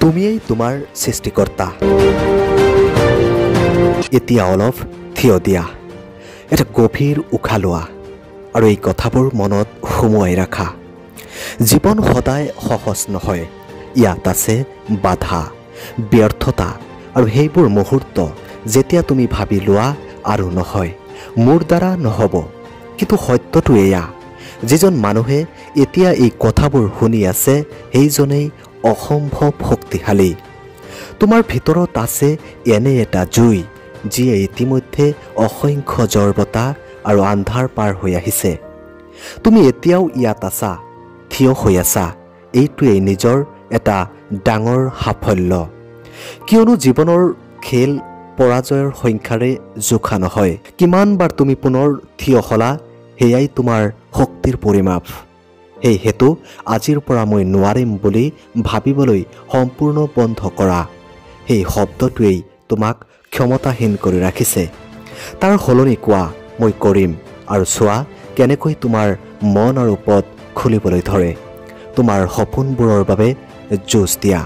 তুমিয়েই তোমাৰ সৃষ্টিকৰ্তা। এতিয়া অলপ থিয় দিয়া, এটা গভীৰ উশাহ লোৱা আৰু এই কথাবোৰ মনত সুমুৱাই ৰাখা। জীৱন সদায় সহজ নহয়, ইয়াত আছে বাধা, ব্যৰ্থতা আৰু সেইবোৰ মুহূৰ্ত যেতিয়া তুমি ভাবি লোৱা আৰু নহয়, মোৰ দ্বাৰা নহ'ব। কিন্তু সত্যটো এয়া, যিজন মানুহে এতিয়া এই কথাবোৰ শুনি আছে সেইজনেই অসম্ভৱ শক্তিশালী। তোমাৰ ভিতৰত আছে এনে এটা জুই যিয়ে ইতিমধ্যে অসংখ্য জ্বৰ বতাহ আৰু আন্ধাৰ পাৰ হৈ আহিছে। তুমি এতিয়াও ইয়াত আছা, থিয় হৈ আছা, এইটোৱেই নিজৰ এটা ডাঙৰ সাফল্য। কিয়নো জীৱনৰ খেল পৰাজয়ৰ সংখ্যাৰে জোখা নহয়। কিমানবাৰ তুমি পুনৰ থিয় হ'লা সেয়াই তোমাৰ শক্তিৰ পৰিমাপ। সেই হেতু আজিৰ পৰা মই নোৱাৰিম বুলি ভাবিবলৈ সম্পূৰ্ণ বন্ধ কৰা। সেই শব্দটোৱেই তোমাক ক্ষমতাহীন কৰি ৰাখিছে। তাৰ সলনি কোৱা, মই কৰিম, আৰু চোৱা কেনেকৈ তোমাৰ মন আৰু পথ খুলিবলৈ ধৰে। তোমাৰ সপোনবোৰৰ বাবে যুঁজ দিয়া।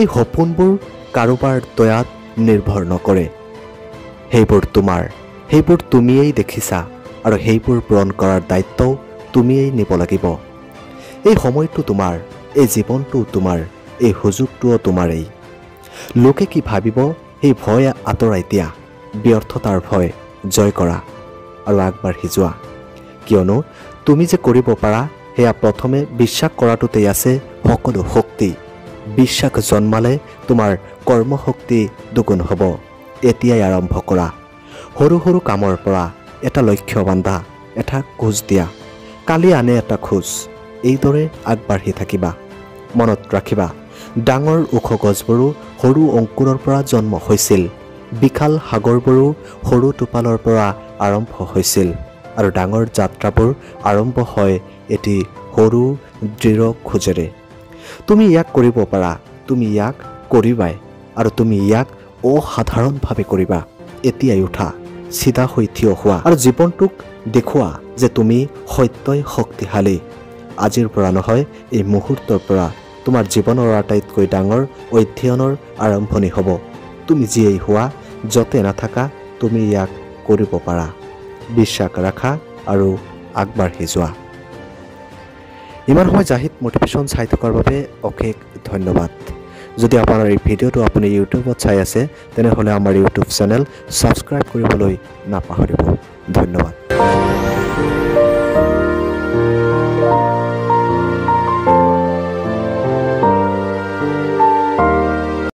এই সপোনবোৰ কাৰোবাৰ দয়াত নিৰ্ভৰ নকৰে। সেইবোৰ তোমাৰ, সেইবোৰ তুমিয়েই দেখিছা আৰু সেইবোৰ পূৰণ কৰাৰ দায়িত্বও তুমিয়েই নিব লাগিব। এই সময়টো তোমাৰ, এই জীৱনটোও তোমাৰ, এই সুযোগটোও তোমাৰেই। লোকে কি ভাবিব সেই ভয় আঁতৰাই দিয়া, ব্যৰ্থতাৰ ভয় জয় কৰা আৰু আগবাঢ়ি যোৱা। কিয়নো তুমি যে কৰিব পাৰা সেয়া প্ৰথমে বিশ্বাস কৰাটোতেই আছে সকলো শক্তি। বিশ্বাস জন্মালে তোমাৰ কৰ্মশক্তি দুগুণ হ'ব। এতিয়াই আৰম্ভ কৰা, সৰু সৰু কামৰ পৰা। এটা লক্ষ্য বান্ধা, এটা খোজ দিয়া, কালি আনে এটা খোজ, এইদৰে আগবাঢ়ি থাকিবা। মনত ৰাখিবা, ডাঙৰ ওখ গছবোৰো সৰু অংকুৰৰ পৰা জন্ম হৈছিল, বিশাল সাগৰবোৰো সৰু টোপালৰ পৰা আৰম্ভ হৈছিল, আৰু ডাঙৰ যাত্ৰাবোৰ আৰম্ভ হয় এটি সৰু দৃঢ় খোজেৰে। তুমি ইয়াক কৰিব পাৰা, তুমি ইয়াক কৰিবাই, আৰু তুমি ইয়াক অসাধাৰণভাৱে কৰিবা। এতিয়াই উঠা, চিধা হৈ থিয় হোৱা আৰু জীৱনটোক দেখুওৱা যে তুমি সত্যই শক্তিশালী। আজিৰ পৰা নহয়, এই মুহূৰ্তৰ পৰা তোমাৰ জীৱনৰ আটাইতকৈ ডাঙৰ অধ্যয়নৰ আৰম্ভণি হ'ব। তুমি যিয়েই হোৱা, য'তে নাথাকা, তুমি ইয়াক কৰিব পাৰা। বিশ্বাস ৰাখা আৰু আগবাঢ়ি যোৱা। ইমান সময় জাহিদ মটিভেশ্যন চাই থকাৰ বাবে অশেষ ধন্যবাদ। যদি আপোনাৰ এই ভিডিঅ'টো আপুনি ইউটিউবত চাই আছে, তেনেহ'লে আমাৰ ইউটিউব চেনেল ছাবস্ক্ৰাইব কৰিবলৈ নাপাহৰিব। ধন্যবাদ।